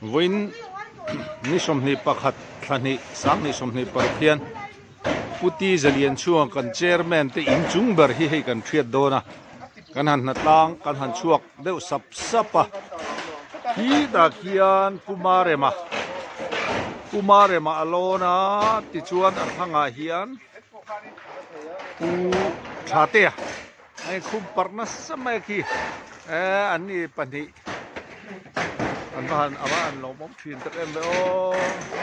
Vawiin ni 21 thla hnih 2026 hian Pu Ti Zalian chhunga kan chairman te inchung ber hi hei kan hriat dawn a, kan han hnatlang kan han chhuak deuh sap sap a, khitah khian Pu Marema Pu Marema a lawn a tichuan a thlangah hian Pu Thatea a inkhum parh nasa mai a khi eh an ni pahnih an va han a va han lawmawm thin tak em ve aw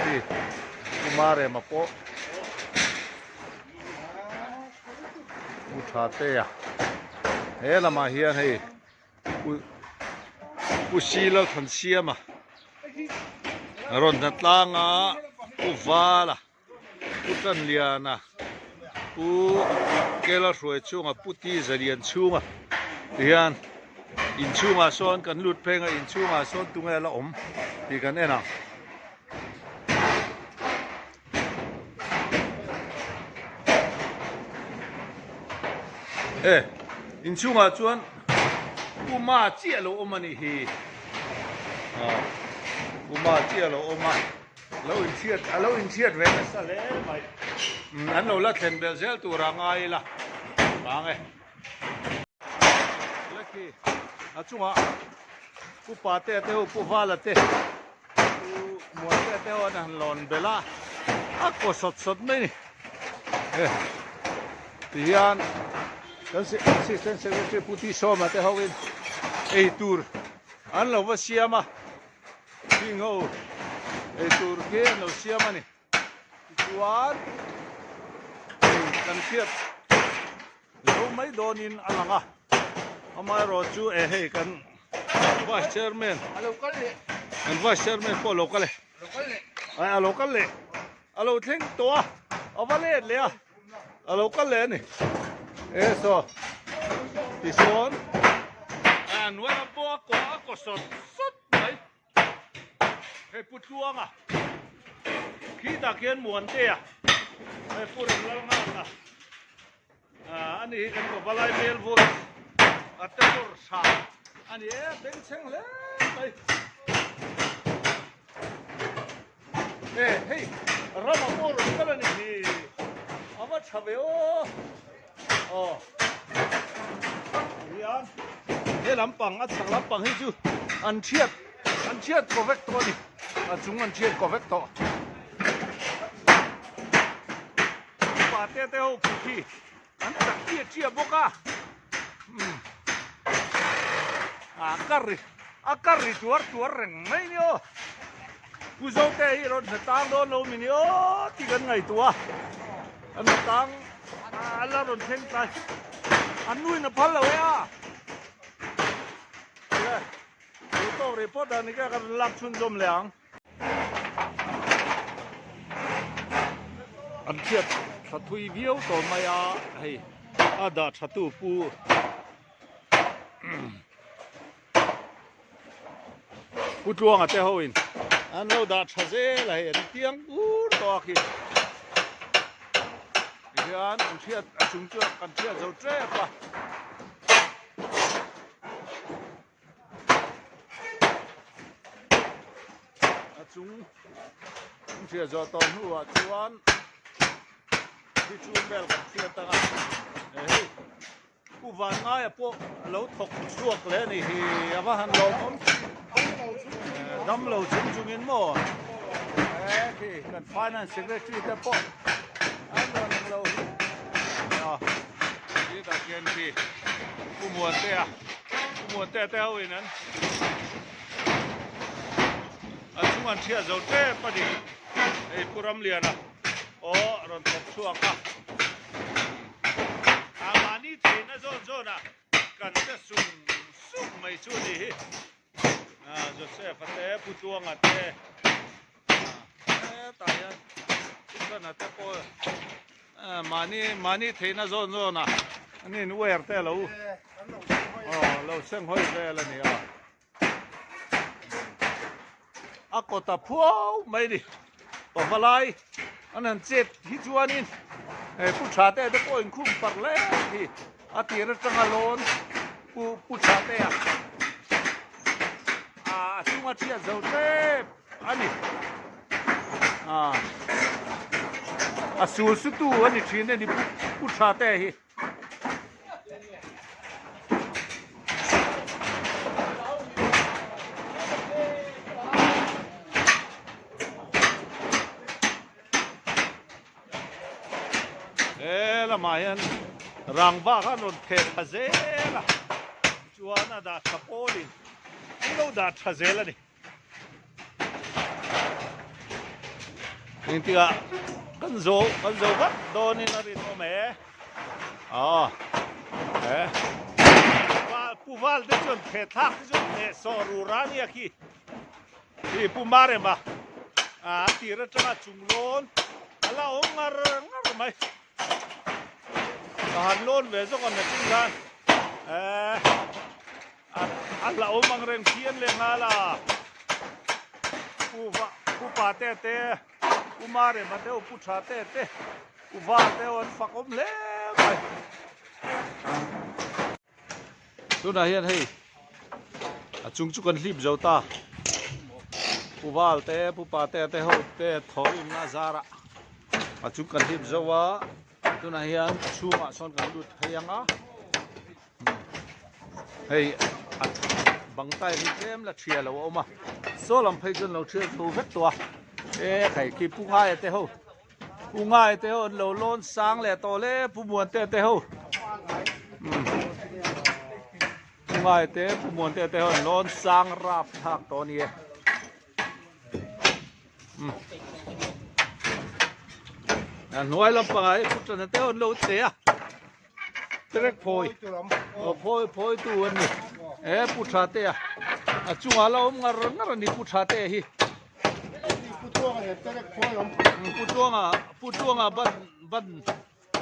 khi Pu Marema pawh Pu Thatea he lamah hian hei Pu Pu Silalthansiama rawn hna tlanga Pu Vala. Pu Tanliana, Pu Kela hruai chhunga Pu Ti Zalian chhunga tihian inchhungah sawn kan lut pheng a, inchhungah sawn tunge la awm tih kan en ang. E, inchhungah chuan Pu Ma chiah lo awm a nih hi. Pu Ma chiah lo awm a. Lo inchhiat a lo inchhiat ve nasa hle mai. An lo la thlen belh zel tur a ngai ila vang e. Lucky a chungah Pu Patea te ho Pu Vala te Pu Muantea te ho an han lawn belh a, a kaw sawt sawt mai ni. E tihian kan Assistant Secretary Pu Tisawma te hoin eitur an lo va siam a. Hing ho eitur khi an lo siam a ni. Tichuan hei kan hriat zo mai dawnin a lang a. Amaherawh chu e hei kan Vice Chairman kan Vice Chairman pawh a lo kal e. A lo kal leh a lo thleng tawh a a va let leh a a lo kal leh a ni. E saw tisawn a hnuai lam pawh a kaw a kaw sawt sawt mai hei pu Tluanga khitah khian Muantea hei pu Remlalnghaka a ni hi kan Pavalai Mel Voice a te bawr tha a ni e bengchheng hle mai e hei rama pawh rawn kal a ni hi a va tha ve aw aw hian he lampang a chhak lampang hi chu an thiat an thiat kaw vek tawh a ni a chung an thiat kaw vek tawh. Upa te te ho khi khi an chak chiah chiah bawk a umm a kar ri a kar ri tuar tuar reng mai ni aw Pu Zote hi rawn hna tang dawn lo mi ni aw tih kan ngaihtuah a an hna tang a la rawn thleng tlai an nuin a phal lo e a le duh tawk rih phawt a ni ka kan lak chhunzawm leh ang. An hriat tha thui viau tawh mai a, hei a dah tha tu pu Pu Tluanga te ho in an lo dah tha zel a hei an tiang bur tawh a khi tihian an hriat a chung chuan kan hriat zo tep a. A chung an hriat zawh tawh hnuah chuan thi chhung vel kan hriat ang a e hei Pu Vangaia pawh a lo thawk chhuak leh a ni hi a va han lawmawm damlo chung chungin maw e khi kan finance secretary te pawh an rawn ang lo hi a tah khian khi Pu Muantea Pu Muantea te ho in an an chung an chhiat zo tep a ni hei Pu Ramliana aw a rawn thawk chhuak a a mahni theihna zawn zawn ah kan che sum sum mai chu a ni hi Joseph a te Pu Tluanga te hetah hian Pu Chana te pawh Mahni mahni theihna zawn zawn a an in uar te lo aw lo seng hawi vel a ni a a kawt a phuau mai ni pavalai an han chet hi chuanin he pu tha te te pawh inkhum parh hle hi a tir atanga lawn pu pu tha te a a chunga. a thiat zo tep a ni. Ah a sul su tu a ni thin a ni Pu Tha te hi. He lamah hian rangva kha an rawn theh tha zel a, chuan a dah tha pawlin an lo dah tha zel a ni. Engtikah kan zo kan zo vat dawnin a rinawm e. Aw he pu val te chuan theh thlak te chuan hneh sawh rur a nia khi. Hi Pu Marema a tir atanga chung lawn a la awm ngar ngar mai. Ka han lawn ve zawk a machine khan eh a la awm ang reng phian leh nghal a. Pu va Pu Pate te Pu Marema te Pu Tha te te Pu Val te an fak awm hle mai. Tunah hian hei a chung chu kan hlip zo ta Pu Val te Pu Pate te ho te thawhrimna a zar a a chung kan hlip zo a tunah hian a chhungah sawn kan lut phei ang a hei a bang tai hi tlem la thiah lo a awm a saw lam phei chuan lo thiah zo vek tawh a e khai khi Pu Ngaia te ho. Pu Ngai te ho an lo lawn sang leh tawh hle Pu Muante te ho. Pu Ngai te Pu Muante te ho an lawn sang rap thlak tawh a ni e. A hnuai lampangah hi Pu Tana te ho an lo che a. Trek phawi aw phawi phawi tu an ni. E Pu Tha te a a chungah la awm ngar ngar a ni Pu Tha te hi. Pu Tluanga Pu Tluanga ban ban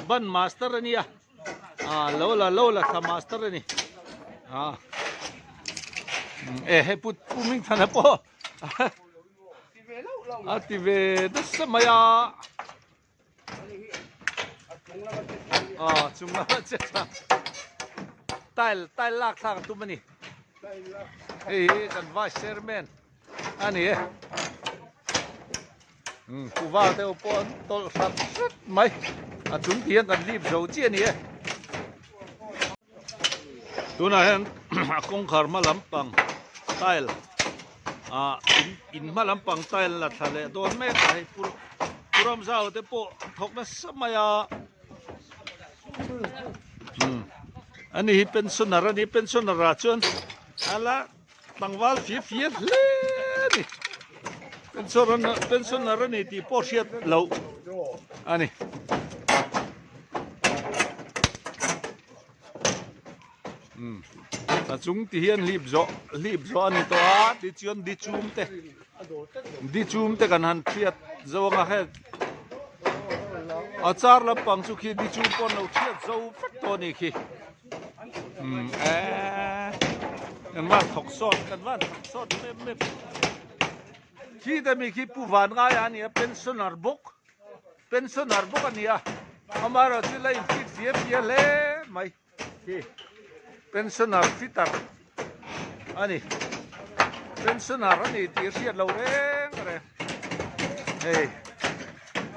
ban master a nia ah lo la lo la thla master a ni ah e hei Pu Pu Mingthana pawh a ti ve nasa mai a. Aw chung lama che tha tile tile lak thlak a tum a ni hei hi kan vice chairman a ni e umm kuhva deuh pawh an tawlh hrat hrat mai a chung ti hian kan lip zo chiah a ni e tunah hian a kawngkhar hma lampang tile ah in in hma lampang tile la thla leh dawn mek a hei pu pu Ramzau te pawh an thawk nasa mai a umm ani hi pensioner a ni pensioner ah chuan a la tlangval fia fia hle a ni pensioner pensioner a ni tih pawh hriat loh a ni. A chung ti hian hlip zawh hlip zawh a ni tawh a tichuan di chum te di chum te kan han hriat zo anga he a char lampang chu khi di chum pawh an lo hriat zo vek tawh a ni khi umm eee kan van thawk sawt kan van thawk sawt mep mep khi te mi khi pu van ngaia a ni a pensioner bawk. Pensioner bawk a ni a, amaherawhchu la infit fia fia hle mai khi pensioner fitter a ni. Pensioner a ni tih hriat lo reng reng hei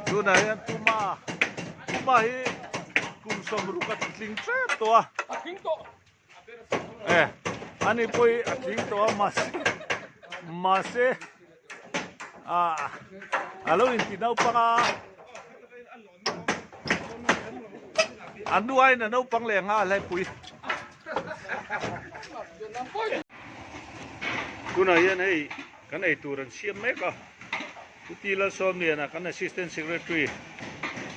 tunah hian Puma Puma hi kum sawmruk a tling tep tawh a. A tling tawh. E ani pawh hi a tling tawh a mahse mahse ah a lo inti naupang a a nuain a naupang leh nghal hei pui tunah hian hei kan eitur an siam mek a Chuti Lalsawmliana kan Assistant Secretary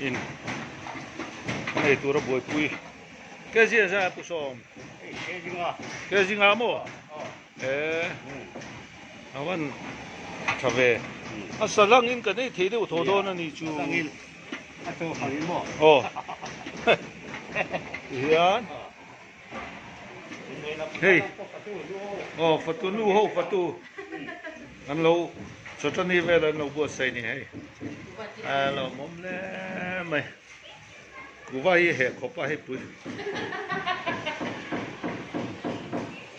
in kan eitur a buaipui. Kg a zai a pu sawm. Kg nga. Kg nga maw? E a van tha ve. A salang in kan ei thei deuh thaw dawn a ni chu. A chaw hang in maw? Aw. Tihian. Hei aw fatu nu ho fatu an lo chawtani vel an lo buatsaih ni hei a lo awm hle mai kuhva hi heh khawp a hei pui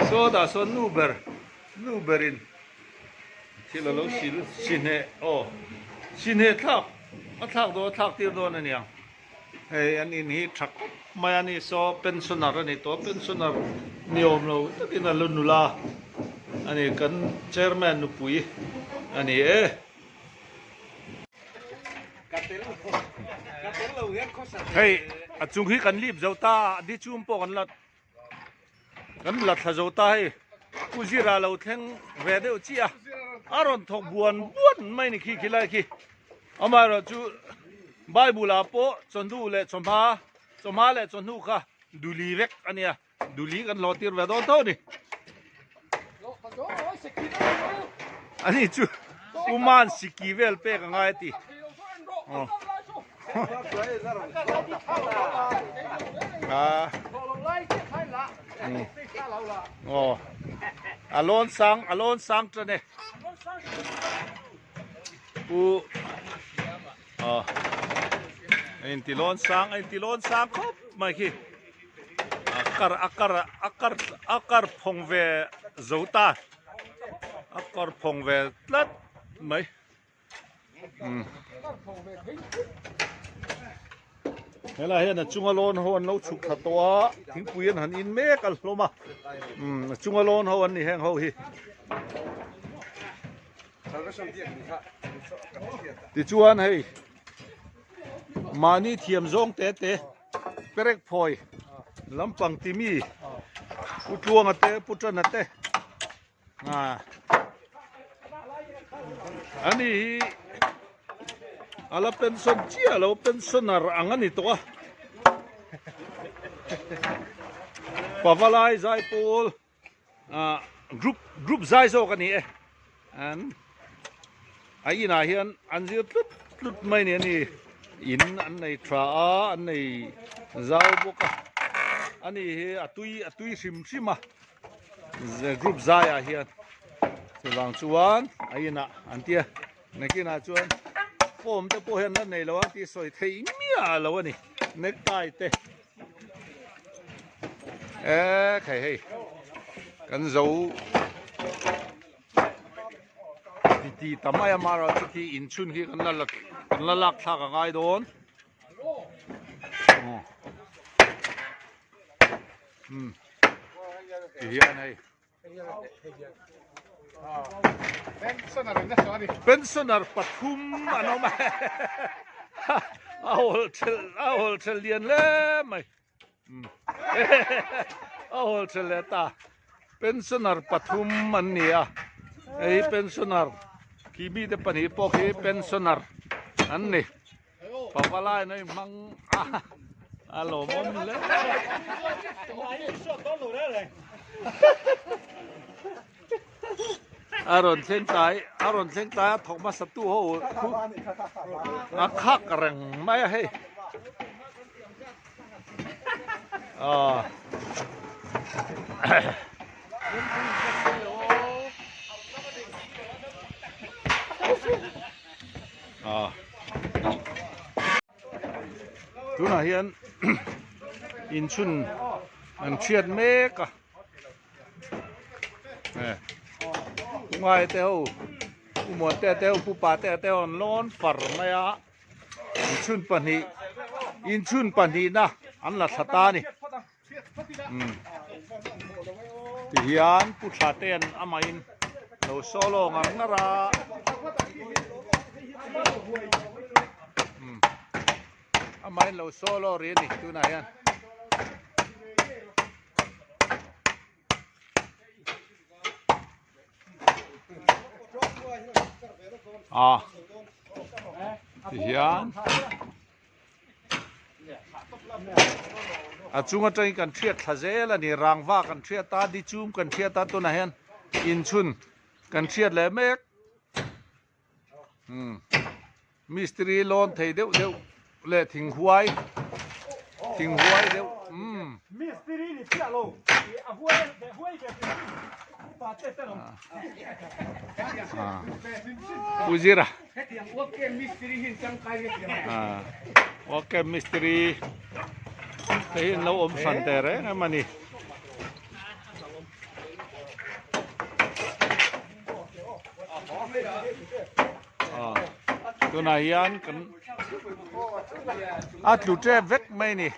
saw dah sawn nu ber nu berin. Thil a lo sil si hneh aw si hneh thlak a thlak dawn a thlak tir dawn a niang hei an in hi tha khawp mai a ni saw pensioner a ni tawh pensioner ni awm lo takin a la nula a ni kan chairman nupui a ni e. Hei a chung hi kan lip zo ta a di chum pawh kan la Kan la thla zo ta hei Pu Zira lo thleng ve deuh chiah a, a rawn thawk buan buan mai ni khi khi lai khi. Amaherawhchu Bible ah pawh chawhnu leh chawhma, chawhma leh chawhnu kha duli vek a nia, duli kan hlawh tir ve dawn tho a ni. Ani chu Pu Man siki vel pek a ngai a ti. Aw a lawn sang a lawn sang tan e pu aw a inti lawn sang a inti lawn sang khawp mai khi a kar a kar a kar a kar phawng ve zo ta a kar phawng ve tlat mai. Helai hian a chunga lawn ho an lo chhuk thla tawh a thingpui an han in mek a hlawm a a chunga lawn ho an ni heng ho hi tichuan hei mahni thiam zawng te te perek phawi lampang timi pu tluanga te pu tana te. Ani hi a la pension chiah lo pensioner ang a ni tawh a Pavalai Zaipawl ah group group zai zawk a ni e an a inah hian an zir tlut tlut mai a ni ani in an nei tha a an nei zau bawk a ani hi a tui a tui hrim hrim a. Group zaiah hian chuvang chuan a inah an tia nakinah chuan form te pawh hian la nei lo ang tih sawi theih miah lo a ni necktie te e khai hei kan zo ti ti ta mai a mara chu khi inchhun khi kan la kan la lak thlak a ngai dawn. Ti hian hei pensioner pathum an awm a a hawl thelh a hawl thelh lian hle mai a hawl thelh leh ta pensioner pathum an ni a hei pensioner khi mite pahnih pawh khi pensioner an ni. Pavalai na in hmang a a lawmawm hle. A rawn thleng tlai a rawn thleng tlai a thawk hmasa tu ho khu a khak reng mai a hei. Aw. Ah. Tunah hian inchhun an thiat mek a. Eh. Ngai te ho Pu Muante te ho Pu Pate te ho an lawn far mai a. Inchhun pahnih inchhun pahnihna an la thla ta a ni. Tihian Pu Thlatea'n amahin lo solo ngar ngar a. Amahin lo solo rih a ni tunah hian. A tihian a chung atangin kan hriat thla zel a ni rangva kan hriat a di chum kan hriat a tunah hian inchhun kan hriat leh mek umm mistiri lawn thei deuh deuh leh thing huai thing huai deuh umm Pu Zira Work camp mistiri te hi an lo awm hran teh reng em a ni. Tunah hian kan a tlu tep vek mai a ni.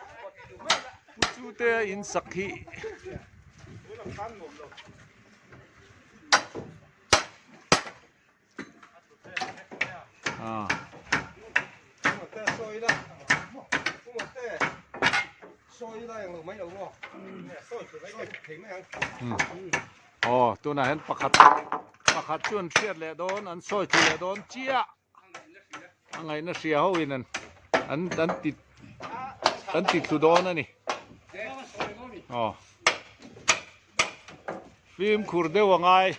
Pu Chute a in sak hi. Aw tunah hian pakhat pakhat chu an hriat leh dawn an sawi thlu leh dawn chiah a ngaihna hria ho in an an an ti an ti thlu dawn a ni aw fimkhur deuh a ngai.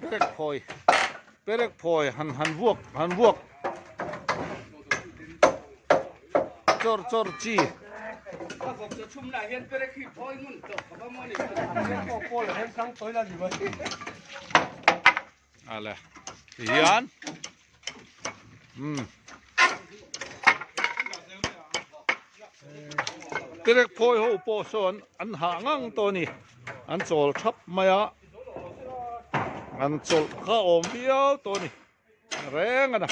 Perek phawi perek phawi han han vuak han vuak chawr chawr chi Ale tihian umm terek phawi ho pawh sawn an hah ngang tawh a ni an chawl thap mai a an chawlh kha a awm viau tawh a ni reng a na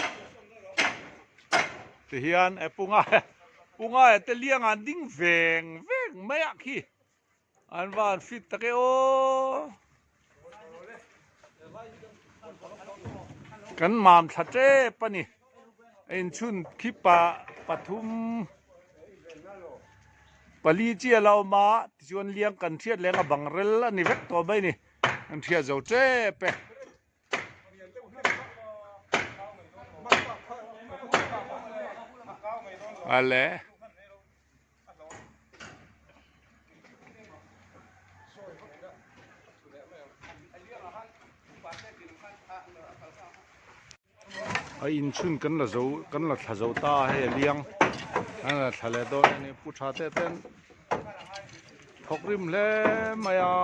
tihian e pu ngaia pu ngaia te liang an ding veng veng mai a khi. An van fit tak e aw. Kan mam thla tep a ni. A inchhun khi pa pathum pali chi a lo awm a tichuan liang kan hriat leng a bang rel a ni vek tawh mai a ni. Kan hriat zo tep e. Ale. A inchhun kan la zo kan la thla zo ta a hei a liang an la thla leh dawn a ni pu tha te ten thawk rim hle mai a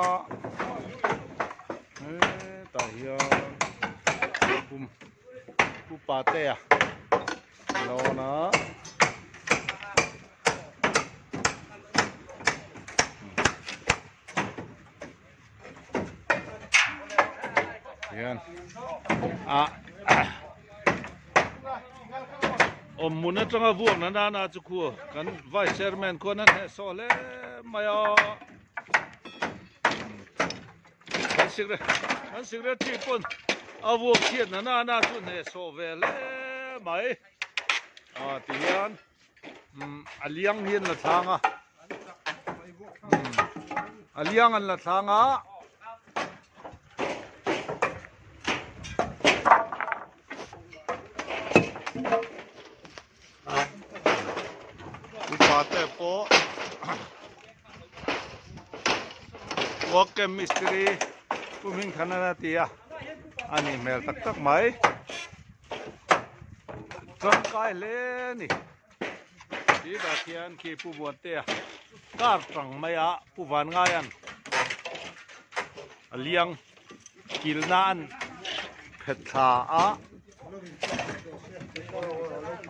hetah hian pu pu patea a lawn a. Hian a awm hmun atanga vuak na nana chu khu kan vice chairman khuan a hneh sawh hle mai a kan kan secretary pawn a vuak chhiat na nana chu hneh sawh ve hle mai a ti hian. Umm a liang hi an la thlang a umm a liang an la thlang a. Upa te pawh work camp mistiri Pu Hmingthana a ti a a nih hmel tak tak mai. Tangkai hle a ni. Tih khian khi Pu Buantea car tang mai a Pu Vanngaian a liang kilna an phet thla a.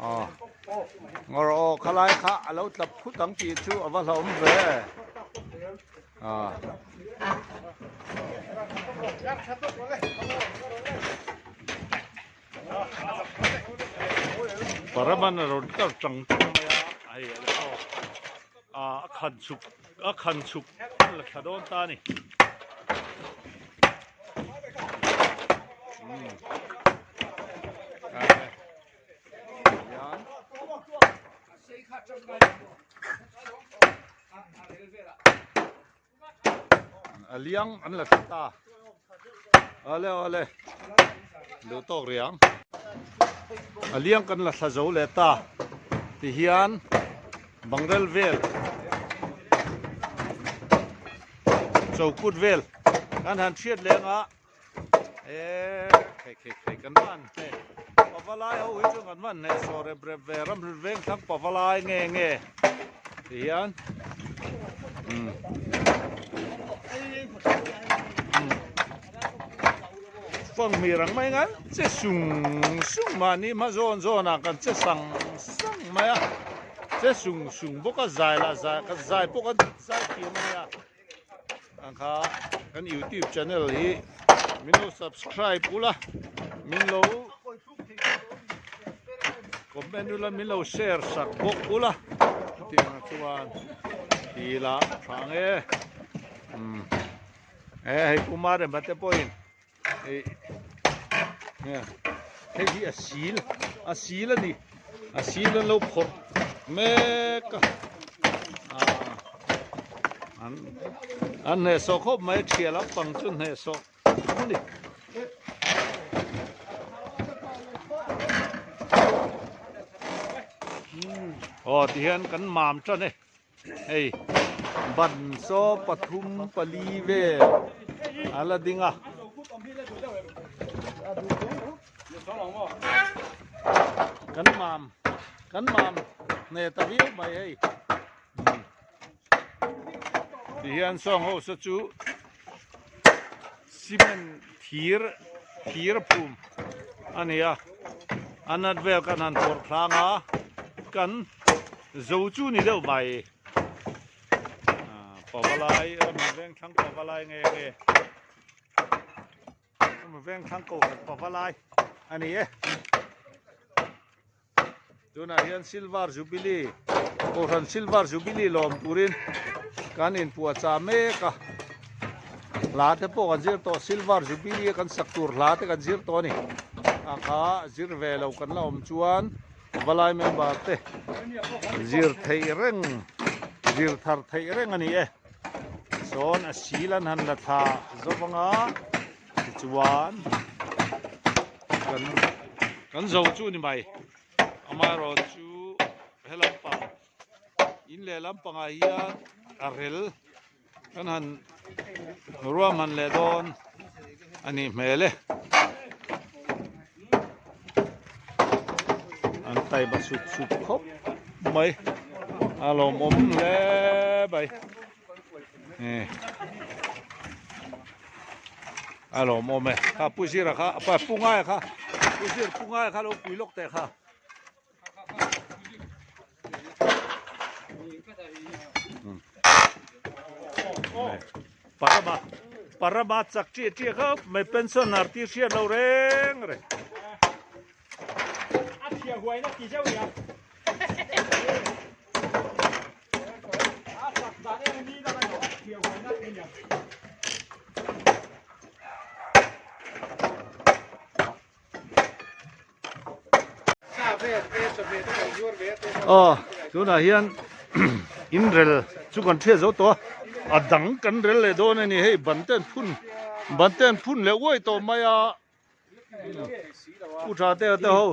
Aw ngawr aw khalai kha a lo tla phut ang tih chu a va hlauhawm ve. Paraban a rawn kal tang tang mai a hei a saw a khan chhuk a khan chhuk a la thla dawn ta a ni. A liang an la thla ta ale ale duh tawk riang a liang kan la thla zo leh ta ti hian bangrel vel chokut vel kan han hriat leng a. Eee khei khei khei kan van hle pavalai ho hi chu kan van hneh saw rep rep ve ram hlun veng thlang pavalai nge nge ti hian umm fang hmir ang mai ngan che sung sung mahni hma zawn zawn ah kan che sang sang. reng mai a che sung sung bawk a zai lah zai kan zai pawh kan zai thiam a nia ang kha kan youtube channel hi min lo subscribe ula min lo comment ula min lo share sak bawk ula chutiang chuan ti la tha ang e umm he hei Pu Marema te pawhin hei hei hi a sil a sil a ni a sil an lo phawrh mek a ah an an hnehsawh khawp mai thiah lampang chu hnehsawh a ni. Aw tihian kan mam tan e hei ban saw pathum pali vel a la ding a. Kan mam kan mam hne ta viau mai hei. Tihian sawng ho saw chu cement thir thir phum a ni a a nut vel kan han phawrh thlang a kan zo chu ni deuh mai ah pavalai ramri veng thlang pavalai nge nge ramri veng thlang kohhran pavalai a ni e. Tunah hian Silver Jubilee, Kohhran Silver Jubilee lawm turin kan inpuahchah mek a. Hla te pawh kan zir tawh, Silver Jubilee a kan sak tur hla te kan zir tawh a ni. A kha zir ve lo kan la awm chuan valai member te zir theih reng, zir thar theih reng a ni e. Sawn a sil an han la thla zawng a. Tichuan kan kan zo chu ni mai amaherawh chu he lampang in leh lampangah hian a rel kan han ruahman leh dawn a nih hmel e an taiba sup sup khawp mai a lawmawm hle mai. A lawm awm e kha pu zira kha pa pu ngaia kha pu zir pu ngaia kha lo pui lawk teh kha parama parama chak chiah chiah kha mai pension ar tih hriat lo reng reng a thiah huai na ti zeuh nia Aw tunah hian in rel chu kan hriat zo tawh a a dang kan rel leh dawn a ni hei ban te an phun ban te an phun leh uai tawh mai a. Pu tha te te ho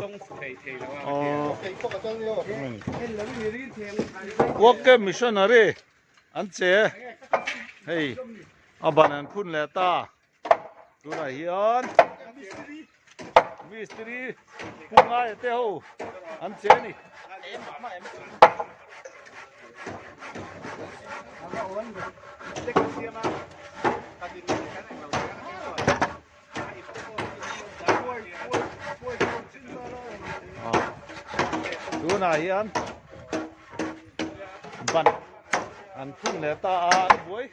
Work missionary an che hei a ban an phun leh ta tunah hian mistri pu ngaia te ho an che a ni. Tunah hian ban an phun leh ta a an buai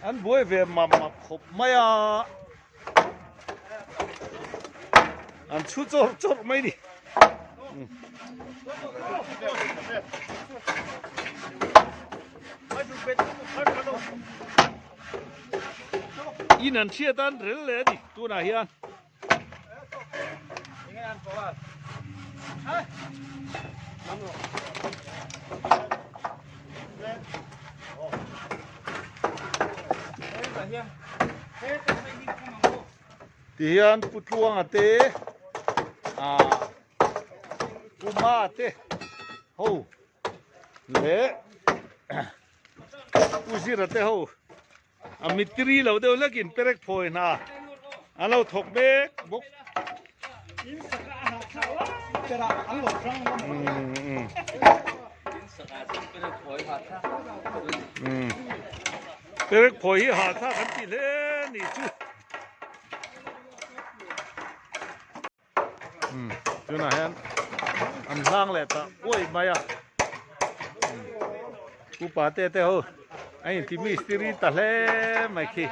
an buai ve map map khawp mai a an chhu chawrh chawrh mai ni. In an hriat a an rel leh a ni tunah hian. Tihian Pu Tluanga te ah Pu Ma te ho leh Pu Zira te ho a mitri lo deuh lekin perek phawi hna an lo thawk mek bawk. Perek phawi hi hahthlak an tih hle ni chu. Tunah hian a An hlang leh ta uaih mai a. Upa te te ho a inti mistiri ta hle mai khi.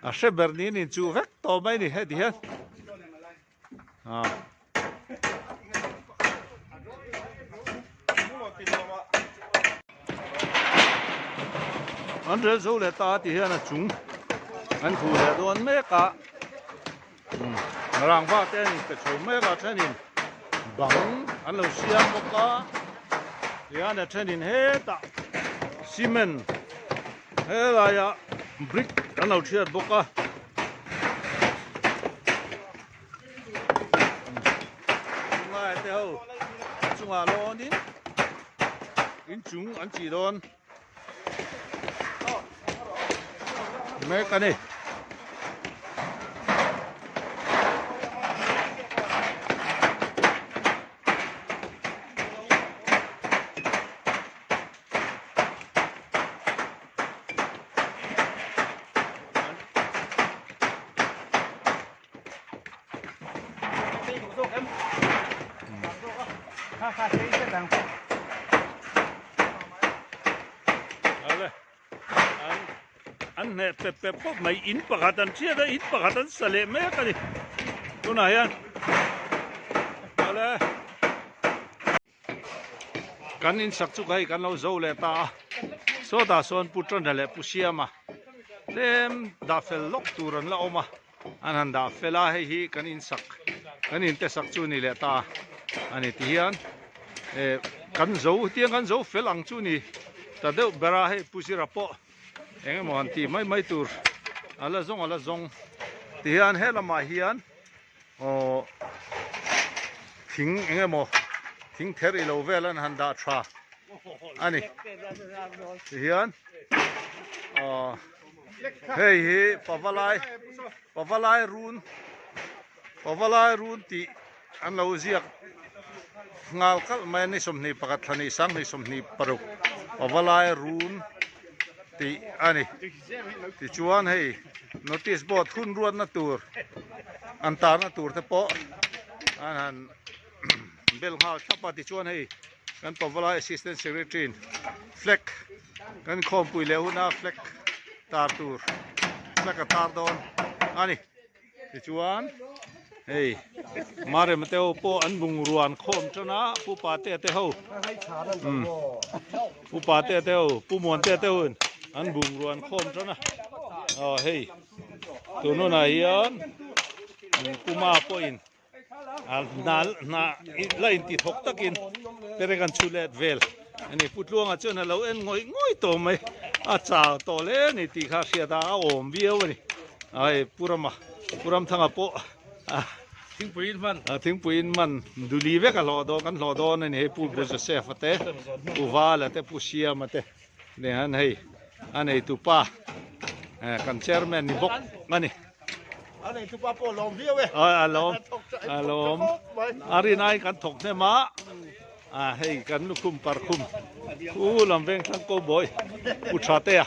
A hre ber niin inchuh vek tawh mai ni heti hian. An rel zo leh ta tih hian a chung an khuh leh dawn mek a rangva te an inpe chho mek a thenin bang an lo siam bawk a tihian a thenin hetah cement helaiah brick an lo thiat bawk a. Chungai te ho chungah lawnin inchung an chih dawn mek a ni. An hneh pep pep khawp mai in pakhat an hriat a in pakhat an sa leh mek a ni tunah hian awle kan insak chu hei kan lo zo leh ta a sawtah sawn Pu Tana leh Pu Siama tlem dah fel lawk tur an la awm a an han dah fel a hei hi kan insak kan inte sak chu ni leh ta a ni ti hian eh kan zo tiang kan zo fel ang chu ni ta deuh ber a hei Pu Zira pawh eng emaw han tih mai mai tur a la zawng a la zawng ti hian he lamah hian. Aw thing eng emaw thing ther ilo vel an han dah tha a ni tihian aw hei hi pavalai pavalai run pavalai run tih an lo ziak nghal kalh mai a ni 21 thla ni 2026 pavalai run tih a ni tichuan hei notice board hun ruatna tur an tarna tur te pawh an han bel nghal thlap a tichuan hei kan pavalai assistant secretary in flag kan khawmpui leh huna flag tar tur flag a tar dawn a ni. Tichuan hei Marema te ho pawh an bungrua an khawm tan a Pu Patea te ho umm Pu Patea te ho Pu Muantea te ho in an bungrua an khawm tan a aw hei tun hunah hian Pu Ma pawhin A hna hna la inti thawk takin perek an chhu let vel a ni. Pu Tluanga chuan a lo en ngawih ngawih tawh mai a chau tawh hle a ni tih kha a hriat a a awm viau a ni. Ai Pu Rama Pu Ramthanga pawh a Thingpui in man thingpui in man duli vek a hlawh dawn kan hlawh dawn a ni hei Pu Joseph a te Pu Vala te Pu Siama te nen han hei a neitupa kan chairman ni bawk a ni. A neitupa pawh a lawm viau e. A lawm, a lawm. A rin aiin kan thawk hnem a, a hei kan lukhum parkhum khu lam veng thlang ko bawi pu tha te a,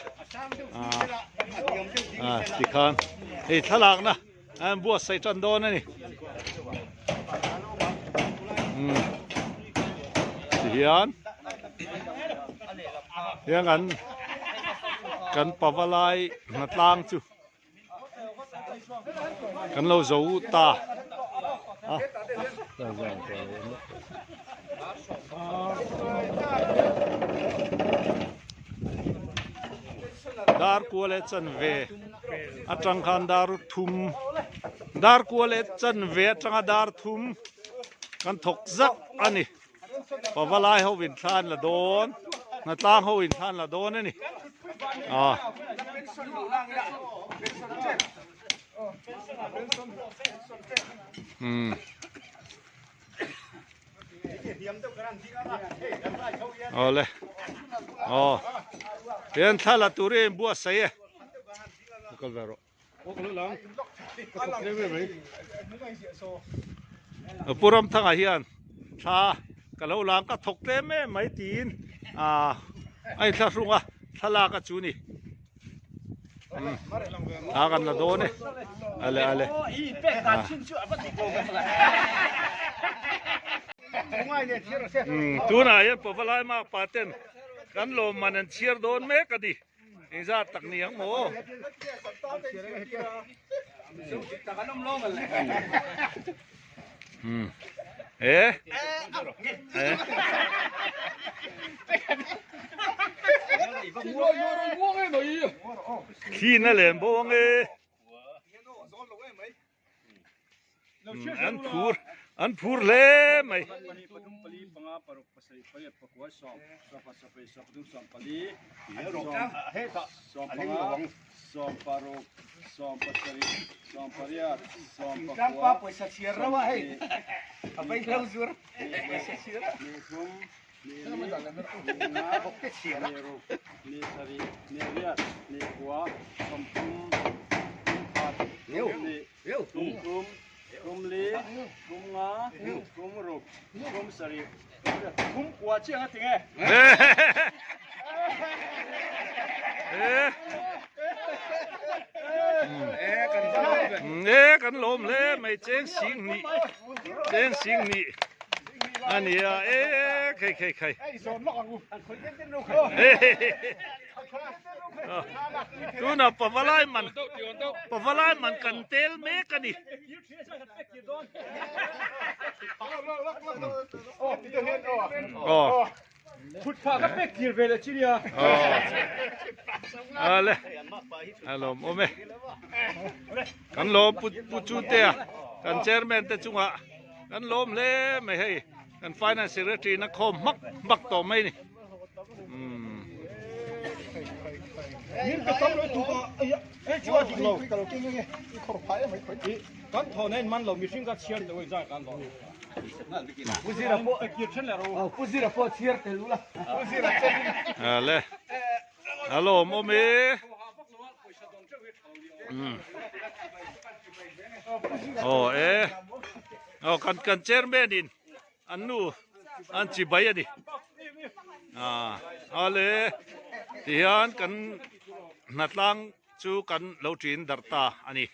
a tikhan hei thlalakna an buatsaih tan dawn a ni. Umm tihian hian kan kan pavalai hnatlang chu. Kan lo zo ta a. Dar kual e chan ve atang khan dar thum dar kual e chan ve atanga dar thum kan thawk zak a ni. Pavalai ho in thla an la dawn hnatlang ho in thla an la dawn a ni ah. Um. Awle aw hian thla la turin in buatsaih e kal ve rawh. Pu Ramthanga hian thla ka lo lang ka thawk tlem em mai tiin a inthlahrung a thlalak a chu ni. Thla kan la dawn e. Ale ale. Tunah hian Pavalai Makpa ten kan lawmman an chhiar dawn mek a ni. Engzat tak ni ang maw? E e Khi na len bo ang e. An phur an phur hle mai. E kan lawm hle mai cheng sing hnih cheng sing hnih a ni a e khei khei khei Tunah pavalai man pavalai man kan tel mek a ni. Aw. Ale a lawm awm e. Kan lawm pu pu Chutea kan chairman te chungah kan lawm hle mai hei kan finance secretary na khawm hmak hmak tawh mai ni. Ale a lawmawm e aw e aw kan kan chairman in An nu an chi bai a ni. Ah, ale tihian kan hnatlang chu kan lo ṭin darh ta a ni.